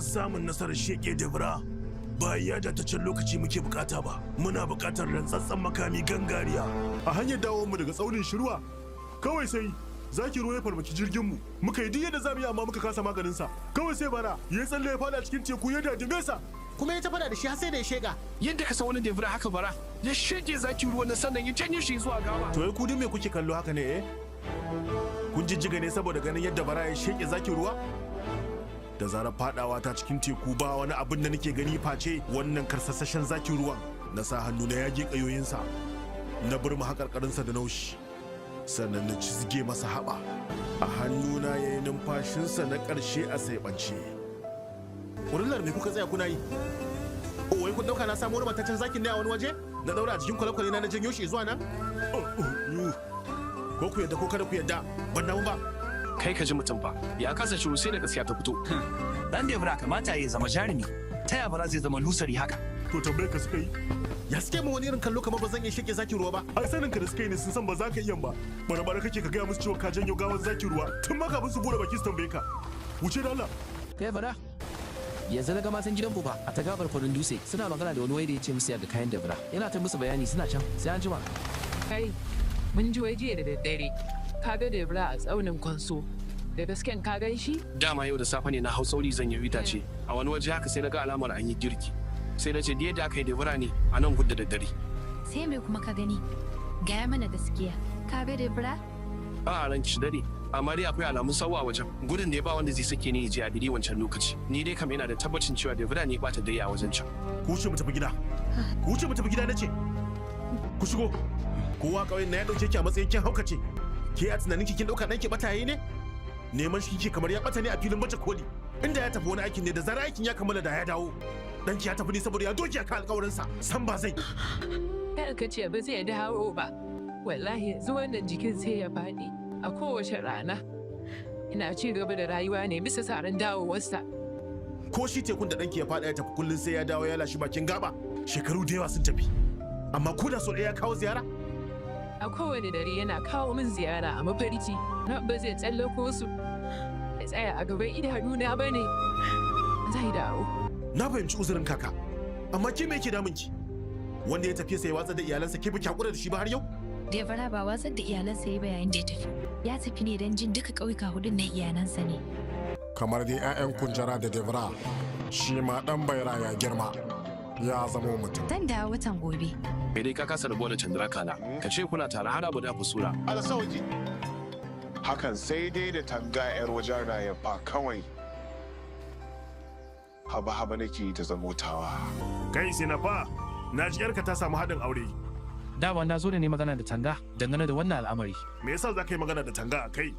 Don samun nasarar sheke Devra, ba ya can lokaci muke bukata ba. Muna bukatar rantsatsen makami gangariya. A hanyar dawowar mu daga tsaunin Shirwa, kawai sai zaki ruwa ya farmaki jirgin mu. Muka yi duk yadda zamu yi, amma muka kasa maganin sa. Kawai sai Bara ya tsalle ya fada cikin teku ya dadime sa. Kuma ya ta fada da shi har sai da ya shega. Yadda ka san wani Devra, haka Bara ya shege zaki ruwa na, sannan ya janyo shi zuwa gaba. To, ku me kuke kallo haka ne, eh? Kun jijjiga ne saboda ganin yadda Bara ya sheke zaki ruwa? Da zarar fadawa ta cikin teku, ba wani abin da nake gani face wannan karsasashen zakin ruwan. Na sa hannu na yage kayoyinsa, na burma haƙarƙarinsa da naushi, sannan na cizge masa haɓa. A hannuna ya yi numfashinsa na ƙarshe a saiɓance. Kurillar, me kuka tsaya kuna yi? Oh, wai kun dauka na samu wani mataccen zakin ne a wani waje na daura a jikin kwale-kwale na, na janyo shi zuwa nan? Ko ku yadda ko kada ku yadda, ban damu ba. Kai, ka ji mutum fa ya kasa shiru sai da gaskiya ta fito. Dan Devra kamata ya zama jarumi. Ta ya Bara zai zama lusari haka? To, tambayar ka suka yi? Ya suke mu wani irin kallo kamar ba zan iya sheke zaki ruwa ba? Ai sanin ka da suka yi ne, sun san ba za ka iya ba. Bara bara kake ka gaya musu cewa ka janyo gawar zaki ruwa tun ma kafin su bude baki su tambaye ka. Wuce da Allah. Kai Fada, yanzu na ga matan gidan ba a ta gabar Farin Dutse suna magana da wani wai da ya ce musu ya ga kayan Dabra. Yana ta musu bayani, suna can, sai an jima. Kai, mun ji wai jiya da daddare ka ga Debra a tsaunin Kwanso. Da gasken ka gan shi? Dama yau da safe ne na hau sauri zan yi itace a wani waje haka, sai na ga alamar an yi girki, sai na ce da yadda aka yi Debra ne a nan gudda da dare. Sai me kuma ka gani? Gaya mana gaskiya. Ka ga Debra? A ran ki dare, amma dai akwai alamun sawa a wajen gudun da ya ba wanda zai sake ni je a diri wancan lokaci. Ni dai kam yana da tabbacin cewa Debra ne bata dare a wajen can. Ku wuce mu tafi gida, ku wuce mu tafi gida nace. Ku shigo. Kowa kauyen na ya dauke ki a matsayin kin haukace. Ke a tunanin ki kin dauka danki bataye ne? Neman shi kike kamar ya bata ne a filin baje koli. Inda ya tafi wani aikin ne, da zarar aikin ya kammala da ya dawo. Danki ya tafi ne saboda ya doke akan alƙawarinsa. San ba zai Kada ka ce ba zai dawo ba. Wallahi yanzu wannan jikin sai ya faɗi a kowace rana. Ina ci gaba da rayuwa ne bisa sa ran dawowarsa. Ko shi tekun da danki ya faɗa ya tafi, kullun sai ya dawo ya lashi bakin gaba. Shekaru da yawa sun tafi, amma ko da sau ɗaya ya kawo ziyara? A kowane dare yana kawo min ziyara a mafarki. Ba zai tsallako su ya tsaya a gaban idanuna ba ne. Zai dawo. Na fahimci uzurin kaka, amma ke me yake damun ki? Wanda ya tafi sai ya watsar da iyalansa, ke baki hakura da shi ba har yau? Devara ba watsar da iyalansa ya ba yayin da ya tafi. Ya tafi ne don jin duka ƙauyuka hudun na iyalansa ne. Kamar dai 'ya'yan Kunjara da Devra, shi ma ɗan Baira ya girma ya zamo mutum. Zan dawo watan gobe. Kai dai ka kasa rabuwa da Chandra Kala, ka ce kuna tare har abada fasura. Alsauki. Hakan sai dai da Tanga 'yar wajen Rayyafa kawai. Haba haba nake ta zamo tawa. Kai Sinafa, na ji yarka ta samu haɗin aure. Dama na zo ne magana da Tanga dangane da wannan al'amari. Me yasa za ka yi magana da Tanga a kai?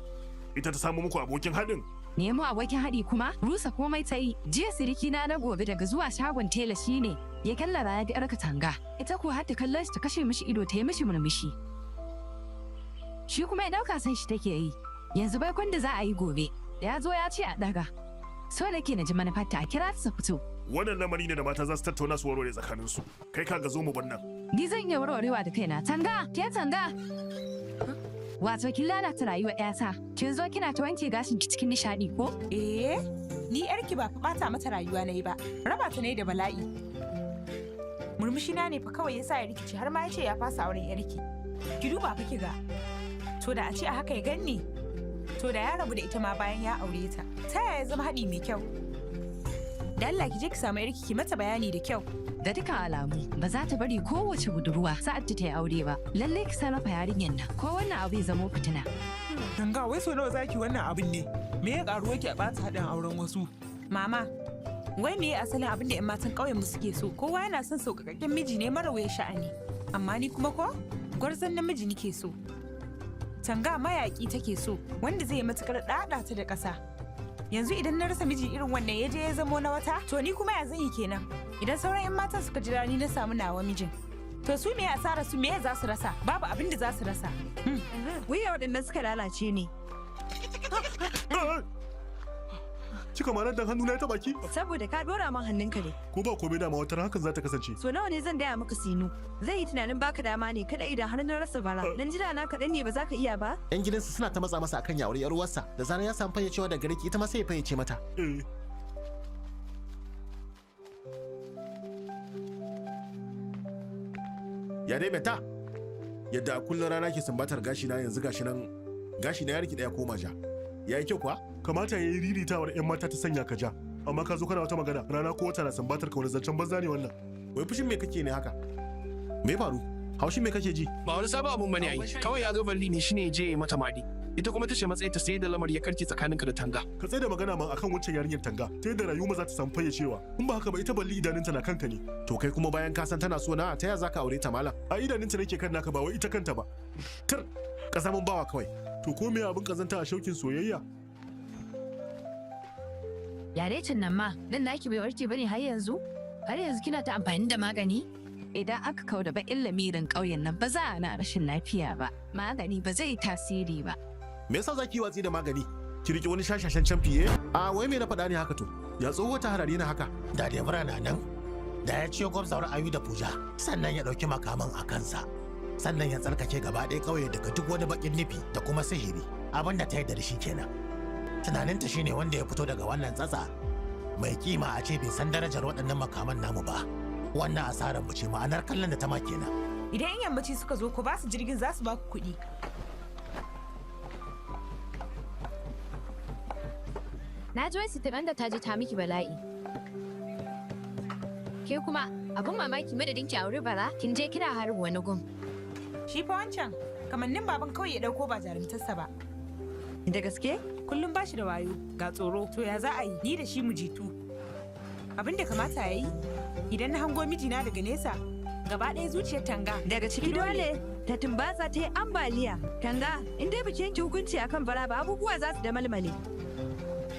Ita ta samu muku abokin haɗin? Nemo abokin haɗi kuma rusa komai ta yi. Jiya siriki na na gobe daga zuwa shagon tela shine ya kallara ya ga yarka Tanga. Ita ko har ta kallon shi ta kashe mishi ido, ta yi mishi murmushi. Shi kuma ya ɗauka san shi take yi. Yanzu baikon da za a yi gobe. Da ya zo ya ce a ɗaga. So nake na ji manufarta, a kira ta fito. Wannan lamari ne da mata za su tattauna su warware tsakaninsu. Kai ka ga, zo mu bar nan. Ni zan iya warwarewa da kaina. Tanga, ke Tanga. Wato kin lalata rayuwar 'yata. Kin zo kina ta wanke gashin ki cikin nishadi ko? Eh, ni yarki ba fa bata mata rayuwa na yi ba, raba ta ne da bala'i. Murmushi na ne fa kawai yasa ya rikici har ma ya ce ya fasa auren yarki. Ki duba fa ki ga. To, da a ce a haka ya ganni, to da ya rabu da ita ma bayan ya aure ta. Ta yaya ya zama haɗi mai kyau? Da Allah ki je ki samu yarki ki mata bayani da kyau. Da dukkan alamu ba za ta bari kowace budurwa sa'ad ta yi aure ba. Lallai ki sarrafa yarinyar nan ko wannan abu ya zamo fitina. Tanga, wai sau nawa zaki wannan abin ne? Me ya karuwa ki a ɓata haɗin auren wasu? Mama, wai me asalin abin da 'yan matan ƙauyen mu suke so? Kowa yana son sauƙaƙƙen miji ne mara wuya sha'ani. Amma ni kuma ko? Gwarzon namiji nike so. Tanga mayaƙi take so, wanda zai yi matuƙar ɗaɗa ta da ƙasa. Yanzu idan na rasa miji irin wannan, ya je ya zamo na wata, to ni kuma ya zan yi kenan? Idan sauran 'yan matan suka jira ni na samu nawa mijin, to su me asara su, me za su rasa? Babu abin da za su rasa. Wuya waɗanda suka lalace ne. Kika ma dan hannu na ya taba ki? Saboda ka dora man hannunka ne. Ko ba komai, dama wata hakan za ta kasance. So nawa ne zan gaya maka, Sinu? Zai yi tunanin baka dama ne kada idan har na rasa Bara. Dan jira na kaɗan ne ba za ka iya ba? Yan gidansu suna ta matsa masa akan ya aure yar uwarsa. Da zarar ya samu fayyacewa da gare ki, ita ma sai ya fayyace mata. Eh. Ya dai meta? Yadda a kullum rana ke sumbatar gashi na yanzu gashi nan gashi na ya rikida ya koma ja. Yayi kyau kuwa? Kamata yayi riritawar yan mata ta sanya ka ja. Amma ka zo kana wata magana rana ko wata na sumbatar ka, wani zancen banza ne wannan. Wai fushin me kake ne haka? Me faru? Haushin me kake ji? Ba wani sabon abun bane ai. Kawai ya zo balli ne shine je ya mata madi. Ita kuma ta ce matsayin ta sai da lamari ya karce tsakaninka da Tanga. Ka tsaye da magana man akan wancan yarinyar Tanga ta yadda rayuwa za ta samu fayyacewa. In ba haka ba ita balli idanunta na kanka ne. To kai kuma bayan ka san tana so na ta ya zaka aure ta malam? A idanunta nake kan naka ba wai ita kanta ba. Tur kazamin bawa kawai. To ko me abin kazanta a shaukin soyayya? Yare nan ma, nan naki bai warke bane har yanzu? Har yanzu kina ta amfani da magani? Idan aka kau da baƙin lamirin ƙauyen nan ba za a na rashin lafiya ba. Magani ba zai tasiri ba. Me yasa zaki yi watsi da magani? Ki riƙe wani shashashan camfi eh? A wai me na faɗa ne haka to? Ya tsohuwa ta harare na haka? Da Debra na nan, da ya ciyo gwamzawar ayu da puja, sannan ya ɗauki makaman a kansa. Sannan ya tsarkake gaba ɗaya ƙauye daga duk wani baƙin nufi da kuma sihiri. Abin da ta yarda da shi kenan. Tunaninta shine wanda ya fito daga wannan tsatsa mai kima a ce bai san darajar waɗannan makaman namu ba. Wannan asarar mu ce, ma'anar kallon da ta ma kenan. Idan 'yan yammaci suka zo ku ba su jirgin za su ba ku kuɗi. Na ji wai da ta je ta miki bala'i. Ke kuma abin mamaki madadin ki aure bara kin je kina harbi wani gum. Shi fa wancan kamannin baban kawai ya ɗauko ba jarumtarsa ba. Da gaske? Kullum ba shi da wayo ga tsoro, to ya za a yi ni da shi mu jitu. Abin da kamata ya yi idan na hango mijina daga nesa gaba ɗaya zuciyar Tanga. Daga ciki dole ta tumbatsa ta yi ambaliya. Tanga, in dai baki yanke hukunci akan bara ba abubuwa za su da malmale.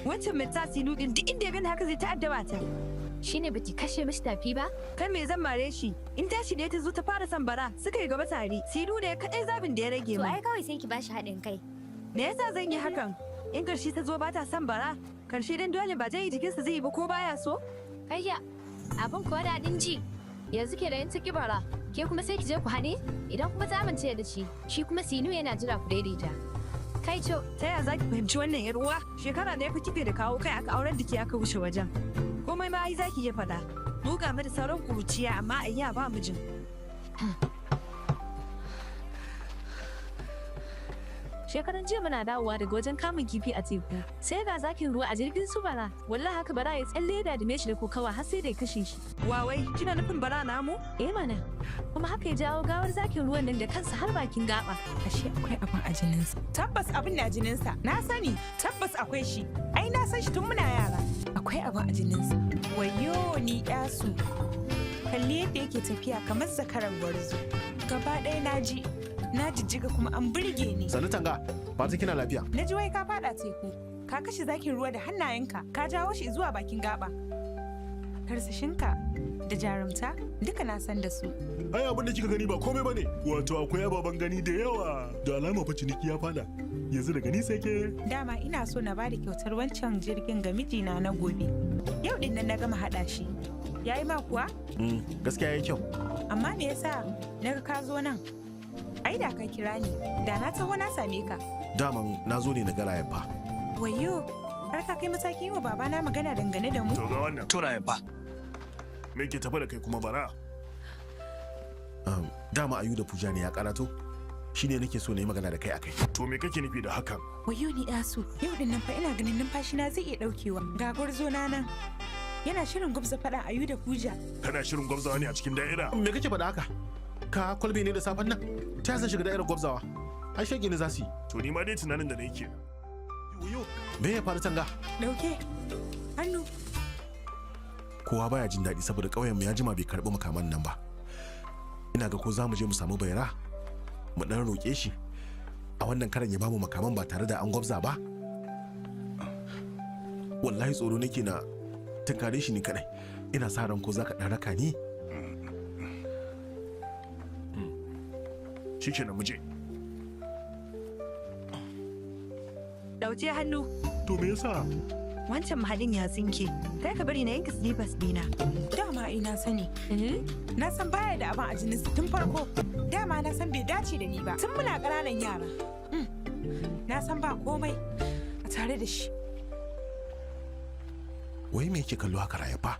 Wancan mai tasi nudin duk inda ya gani haka zai ta'addaba ta. Shine baki kashe mishi tafi ba? Kan me zan mare shi? In tashi ne ta zo ta fara son bara suka yi gaba tare. Sinu ne kadai zabin da ya rage To min. ai kawai sai ki bashi haɗin kai. Me yasa zan yi hakan? In karshe ta zo ba ta son bara, karshe dan dole ba zai yi jikinsa zai yi ba ko baya so? Kayya, abin kuwa daɗin ji. Yanzu ke da yin ciki bara, ke kuma sai ki je ku haɗe? Idan kuma ta amince da shi, shi kuma Sinu yana jira ku daidaita. Kai co. Ta yaya za ki fahimci wannan yar uwa? Shekara da ya fi kike da kawo kai aka aurar da ke aka wuce wajen. Komai ma ai za ki iya faɗa. Mu ga mu da sauran kuruciya amma ayya ba mijin. Shekaran jiya muna dawowa daga wajen kamun kifi a teku. Sai ga zakin ruwa a jirgin su bara. Wallahi haka bara ya tsalle da dame shi da kokawa har sai da ya kashe shi. Wawai, kina nufin bara namu? Eh mana. Kuma haka ya jawo gawar zakin ruwan nan da kansa har bakin gaba. Ashe akwai abin a jininsa. Tabbas abin na jininsa. Na sani, tabbas akwai shi. Ai na san shi tun muna yara. Akwai abin a jininsa. Wayo ni yasu. Kalli yadda yake tafiya kamar zakaran gwarzo. Gaba ɗaya na ji. Na jijjiga kuma an burge ni. Sannu Tanga, fatan kina lafiya. Na ji wai ka fada teku. Ka kashe zakin ruwa da hannayenka. Ka jawo shi zuwa bakin gaba. Karsashinka da jarumta duka na san da su. Ai abin da kika gani ba komai bane. Wato akwai ababen gani da yawa. Da alama fa ciniki ya fada. Yanzu daga ni sai ke. Dama ina so na bada kyautar wancan jirgin ga mijina na gobe. Yau din nan na gama haɗa shi. Yayi ma kuwa? Gaskiya yayi kyau. Amma me yasa naga ka zo nan? Ai da ka kira ni, da na taho na same ka. Daman na zo ne na ga Rayabba. Wayyo, har ka kai matakin yi wa babana magana dangane da mu? To ga wannan. To Rayabba. Me ke tafa da kai kuma bara? Dama ayu da Puja ne ya karato. Shine nake so na yi magana da kai akai. To me kake nufi da hakan? Wayyo ni ɗasu, yau din nan fa ina ganin numfashina zai iya ɗaukewa. Ga gwarzo na nan. Yana shirin gwabza faɗa ayu da Puja. Kana shirin gwabzawa ne a cikin da'ira? Me kake faɗa haka? Ka kwalbe ne da safen nan? Ta zan shiga da'irar gwabzawa? Ai shege ne za su yi. To ni ma dai tunanin da na yake. Yoyo, me ya faru Tanga? Dauke. Hannu. Kowa baya jin daɗi saboda ƙauyenmu ya jima bai karɓi makaman nan ba. Ina ga ko za mu je mu samu baira? Mu ɗan roƙe shi. A wannan karan ya bamu makaman ba tare da an gwabza ba. Wallahi tsoro nake na tunkare shi ni kaɗai. Ina sa ran ko za ka ɗan raka ni? Shikenan mu je. Dauce hannu. To me yasa? Wancan mahallin ya tsinke. Kai ka bari na yanke slippers dina. Dama ina sani. Na san baya da abin a jininsa tun farko. Dama na san bai dace da ni ba. Tun muna ƙananan yara. Na san ba komai a tare da shi. Wai me yake kallo haka Rayabba?